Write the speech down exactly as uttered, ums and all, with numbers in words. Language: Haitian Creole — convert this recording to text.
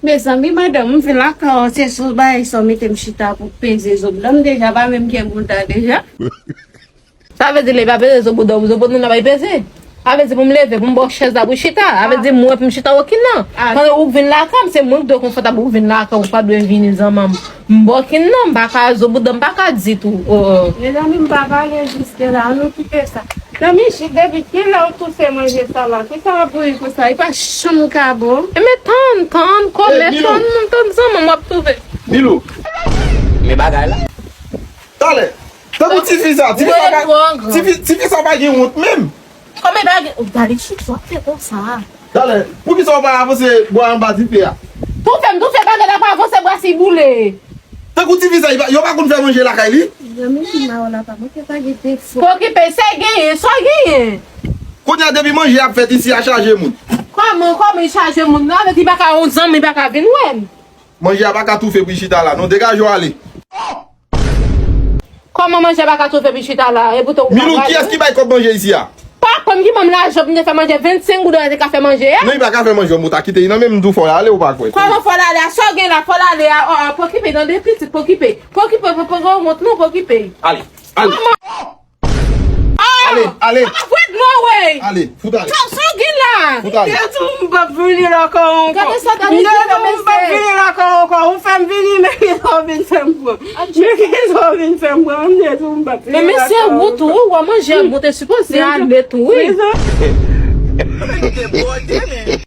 Mezanmi, madanm, m vin lakay ou, se sou bagay sa w mete m chita pou peze zo bouda m deja, pa menm gen bouda deja. Sa vle di lè pa peze zo bouda w, zo bouda w la bay peze. Sa vle di pou m leve, pou m ba w chèz la pou w chita. Sa vle di mwen pou m chita wokin nan. Pandan ou vin lakay m, se mwen ki dwe konfòtab ou vin lakay ou, pa dwe vini zanman m. M ba w kin nan, m pa ka zo bouda m, m pa ka ditou. Oh, oh. Mezanmi, m pa pale jiske la, nou kite sa. Nan Michi, depi kilè ou touse manje sa la? Kisa w ap bouyi konsa? Li pa janm ka bon. E men tann, tann, kòmè, tann, tann zanmi w ap twouve. Milou. Men bagay la. Talè. Tankou tifi sa, tifi sa pa, tifi, tifi sa pa gen wont menm. Kòmè bagay, ou gade chik sa w ap fè konsa. Talè. Poukisa w pa avanse bwa anba dife a? Toufe m, toufe bagay la pa avanse bwa si boule. Tankou tifi sa, li pa, yo pa konn fè manje lakay li? Zanmi ki mawon la pa manke pa gen defo. Pokipe, se genyen, sa w genyen. Kounye a depi manje ap fèt isi a chaje moun. Kòman, kòman li chaje moun? Nan, avèk li pa ka yon zanmi, li pa ka vin wè m. Manje a pa ka toufe pou li chita la, non, degaje w ale. Kòman manje a pa ka toufe pou li chita la? E poutan ou pa Milou, kiyès ki bay kòb manje isi a? Pa konn ki manm lajan pou m te fè manje vennsenk goud an te ka fè manje a? Non, li pa ka fè manje, ou ta kite li nan men m, m di w fò l ale, ou pa kwè. Kòman fò l ale a? Sa w gen la, fò l ale a? Oh, oh, pokipe, tande pitit, pokipe. Pokipe, pa, pa, pa wont non, pokipe. Ale, ale. Kòman? Oh! Ale, ale. Ah, fwèt mwen, wey. Ale, fout ale. Sa, sa w gen la? Fout ale. M te di w m p ap vini lakay ou ankò. Gade sa, gade sa, mesye. M te di w m p ap vini lakay ou ankò. Ou fè m vini, men kisa w vin fè m pran? Men kisa w vin fè m pran? M te di w m p ap vini lakay ou ankò. Men mesye, ou tou, ou wè manje a bon, te sipoze ale tou, wi. Men sa.